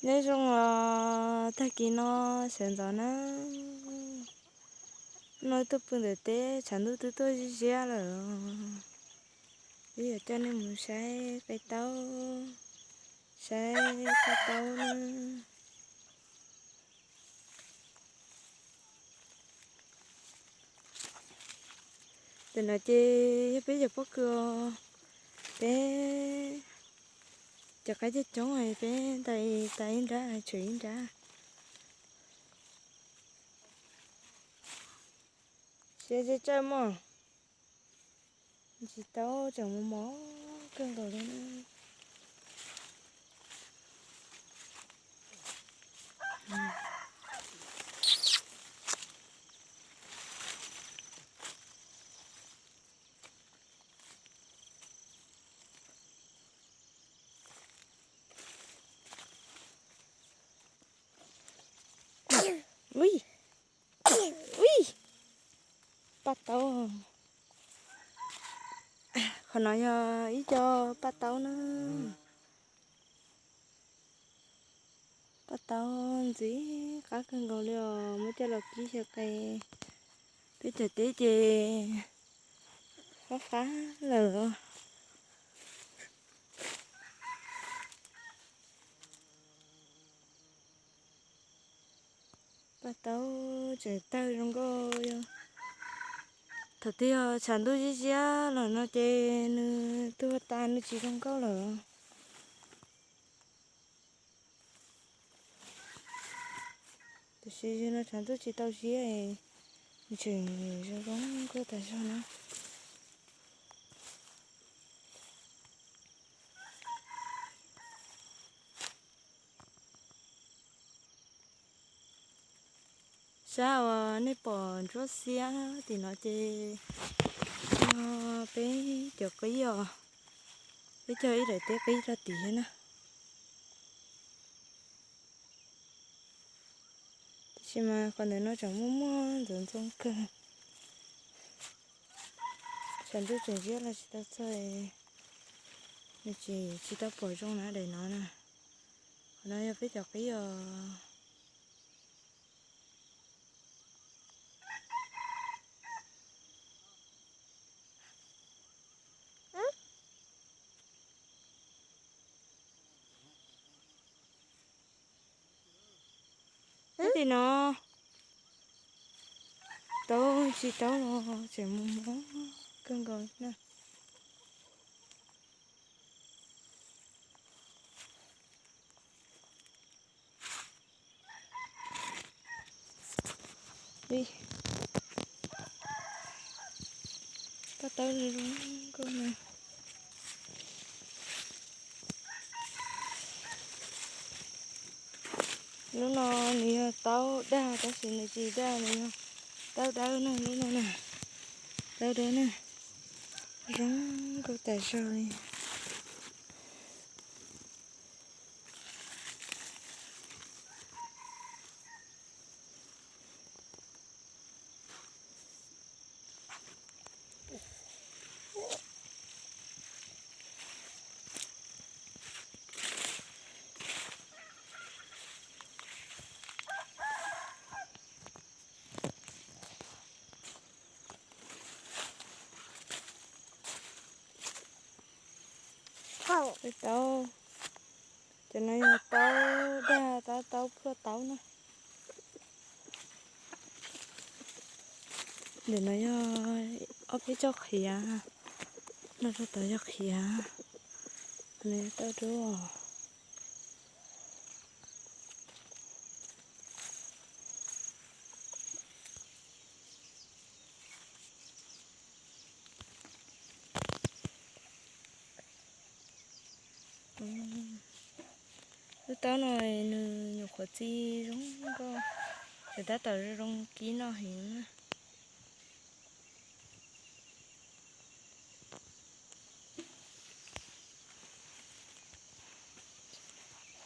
Nyob zoo os, tag kis no sawv ntxov na, no tuaj pw ntawm teb tshav ntuj twb tuaj ziab ziab lawm. Peb yuav coj nej mus saib qe taub, saib paj taub na. Ntawm no ces yog peb cov pob kws os, peb cov qaib coob coob, peb ntais tas ib nrab tshem ib nrab. Siab zeb tsawj mog, tsis tau tseem mos mos kawg nkaus li na. Ui, ui, paj taub. Qhov no yog ib co paj taub na. Paj taub ntxim qab kawg nkaus li os, muab coj los kib xyaw qe. Peb cov teb ces fab fab lawm. Paj taub tseem tawg zoo nkauj. Thaum twg yog tshav ntuj ziab ziab los no ces nws tuag tas nws tsis zoo nkauj lawm. Tiam sis no tshav ntuj tsis tau ziab, nws tseem zoo zoo nkauj tas zog na. Sab uas nej pom ntsuab xiab tim no ces yog peb cov qib os, peb cog ib daim teb qib rau tim thiab na. Tiam sis mas qhov ntawm no tseem muaj muaj ntxoov ntxoo kawg. Tshav ntuj tseem ziab los tsis tau txog, nws tsis, tsis tau pom zoo na daim no na. Qhov no yog peb cov qib os. Tim no taub tsis taub los tseem mos mos kawg nkaus na. Paj taub zoo nkauj na. Lub no nws yog taub dag tab sis nws tsis dag, nws yog taub dawb na, lub no na, taub dawb na, zoo nkauj tas zog li. Taub, cov no yog taub dag, taub, taub pluaj taub na. Ntawm no yog ob peb tsob qhiav, no rau tod yog qhiav, no yog taub dub. Lub taub no nws nyuam qhuav txi zoo nkauj, tseem tab tom zoo kib noj heev na.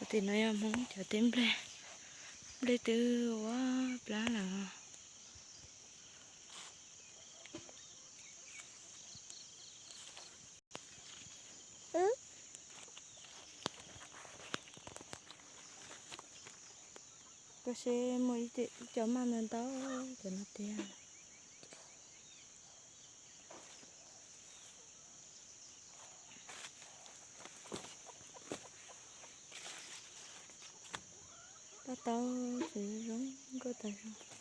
Tim no yog Hmoob cov teb nplej, nplej twb ua plab lawm. Seb muaj ib cov maj ntau ntau cov no tiag. Paj taub tseem zoo nkauj tas zog.